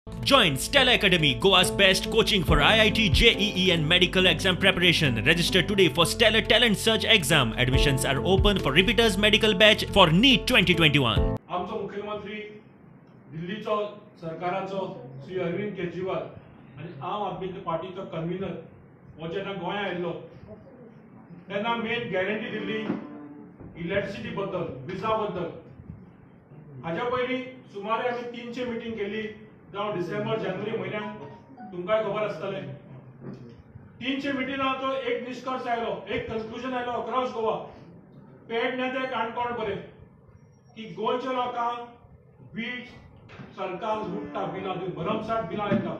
Join Stella Academy, Goa's best coaching for IIT, JEE and medical exam preparation. Register today for Stellar Talent Search exam. Admissions are open for repeaters medical batch for NEET 2021. आमचो मुख्यमंत्री दिल्लीचो सरकाराचो श्री अरविंद केजरीवाल आनी आम आदमी पार्टीचो कन्व्हिनर हो जेन्ना गोंया आयिल्लो तेन्ना मेन गॅरंटी दिल्ली इलेक्ट्रिसिटी बद्दल, विजा बद्दल. हाज्या पयलीं सुमारे आमी 300 मिटींग केल्ली, जावं डिसेंबर जानेवारी म्हयन्याक, तुमकांय खबर आसतलें. 300 मिटिंगाचो एक निश्कर्श आयलो, एक कन्क्लुजन आयलो अक्रॉस गोवा, पेडण्यां ते काणकोण पर्यंत, की गोंयच्या लोकांक वीज सरकार लुट्टा, बिलां भरमसाठ बिलां येता.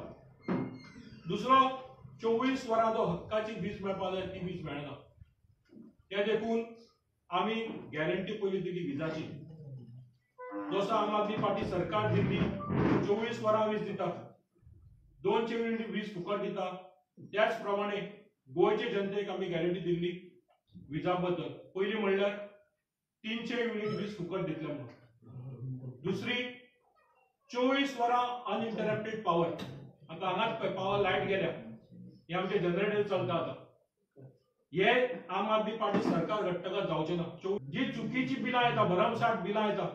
दुसरो 24 वरां जो हक्काची वीज मेळपाक जाय ती वीज मेळना. ते देखून आमी गॅरंटी पयली दिली विजाची. जसो आम आदमी पार्टी सरकार दिल्ली 24 वरां वीज दिता, 200 युनिट वीज फुकट दिता, त्याच प्रमाणे गोंयचे जनतेक आमी गॅरंटी दिल्ली विजा बद्दल. पयली म्हणल्यार 300 युनिट वीज फुकट दितले म्हणून. दुसरी 24 वरां अनइंटरप्टेड पावर. आतां हांगाच पळय पावर लायट गेल्या, हे आमचे जनरेटर चलता आतां. हे आम आदमी पार्टी सरकार घडटकच जावचें ना. जी चुकीची बिलां येता, भरमसाठ बिलां येता,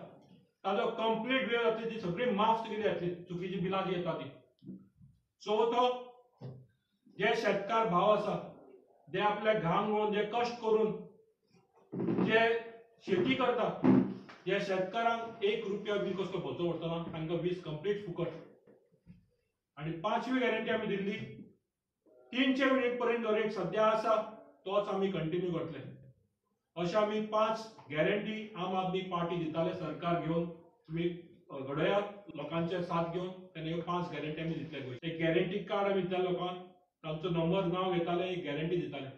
ताजो कंप्लीट वेळ जातली, ती सगळी माफ केली जातली, चुकीची बिलां जी येता ती. चवथो, जे शेतकार भाव आसा, जे आपल्या घाम गळोवन, जे कश्ट करून जे शेती करता, जे शेतकारांक 1 रुपया बील कसलो भरचो पडटना, तांकां वीज कंप्लीट फुकट. आनी पांचवी गॅरंटी आमी दिल्ली 300 युनिट पर्यंत जो रेट सद्या आसा तोच आमी कंटिन्यू करतले. अशें आमी 5 गॅरंटी आम आदमी पार्टी दिताले. सरकार घेवन तुमी घडयात, लोकांचे साथ घेवन तेन्ना ह्यो 5 गॅरंटी आमी दितले. गोंय एक गॅरंटी कार्ड आमी दिताले लोकांक, तांचो नंबर नांव घेताले, एक गॅरंटी दिताले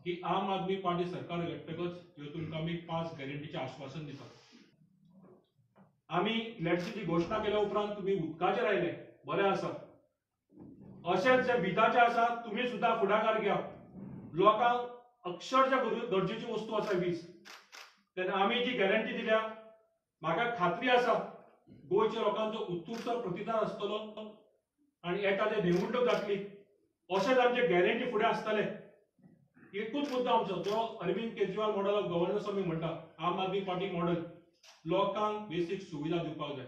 की आम आदमी पार्टी सरकार घडटकच ह्यो तुमकां आमी 5 गॅरंटीचें आश्वासन दितात. आमी इलेक्ट्रिसिटी घोशणा केल्या उपरांत तुमी उदकाचेर आयले, बरें आसा. अशेंच जे विजाचे आसा तुमी सुद्दां फुडाकार घेया. लोकांक अक्षरशा गरजेची वस्तू आसा वीज. तेन्ना आमी जी गॅरंटी दिल्या, म्हाका खात्री आसा गोंयच्या लोकांचो उत्तुरतो प्रतिसाद आसतलो आनी येता ते निवडणूक जातली. अशेंच आमचे गॅरंटी फुडें आसतले. एकूच मुद्दो आमचो, जो Arvind Kejriwal model of governance आमी म्हणटा, आम आदमी पार्टी मॉडल, लोकांक बेसीक सुविधा दिवपाक जाय.